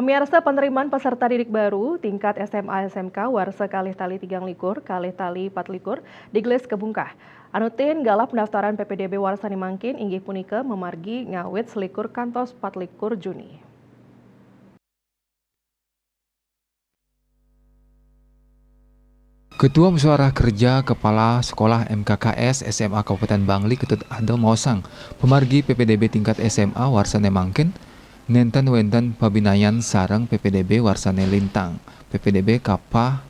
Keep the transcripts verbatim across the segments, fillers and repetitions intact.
Pamiarsa, panerimaan peserta didik baru tingkat S M A S M K warsa kalih tali tigang likur, kalih tali pat likur, digelis kabungkah. Anutin galah pendaftaran P P D B warsa sane mangkin inggih punika mamargi ngawit selikur kantos pat likur Juni. Ketua Musyawarah Kerja Kepala Sekolah M K K S S M A Kabupaten Bangli, Ketut Adel, maosang, pamargi P P D B tingkat S M A warsa sane mangkin nenten wenten pabinayan sareng P P D B warsa sane lintang. P P D B kapah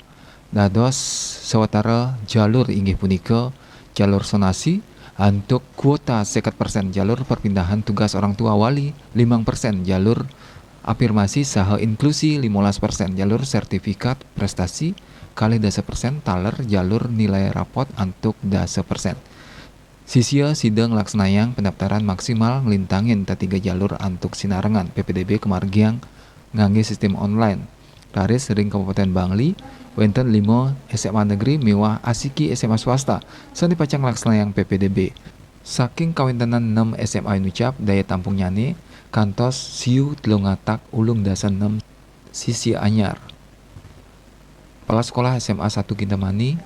dados sawatara jalur, inggih punika jalur sonasi antuk kuota seket persen, jalur perpindahan tugas orang tua wali limang persen, jalur afirmasi saha inklusi limolas persen, jalur sertifikat prestasi kalih dasa persen, taler jalur nilai rapot antuk dasa persen. Sisia sida nglaksanayang pendaftaran maksimal nglintangin tetiga jalur antuk sinarengan. P P D B kamargiang ngangge sistem online. Raris ring Kabupaten Bangli, wenten lima S M A negeri miwah asiki S M A swasta sane pacang nglaksanayang P P D B. Saking kawentenan nem S M A inucap, daya tampungnyane kantos siu telung atak ulung dasa nem sisia anyar. Kepala Sekolah S M A satu Kintamani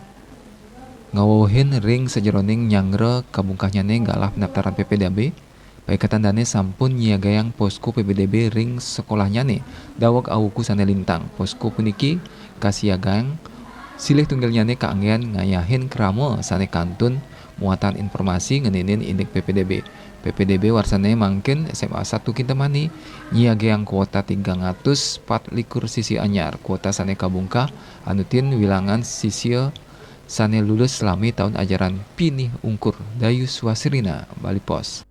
ngawewehin ring sajeroning nyanggra kabungkahnyane galah pendaftaran P P D B, paiketan dane sampun nyiagayang posko P P D B ring sekolahnyane daweg awuku sane lintang. Posko puniki kasiagayang silih tunggilnyane kanggen ngayahin krama sane kantun muatan informasi ngeninin indik P P D B. P P D B warsa sane mangkin S M A satu Kintamani nyiagayang kuota tigang atus pat likur sisia anyar. Kuota sane kabungkah anutin wilangan sisia sane lulus salami taun ajaran pinih ungkur. Dayus Wasrina, Bali Post.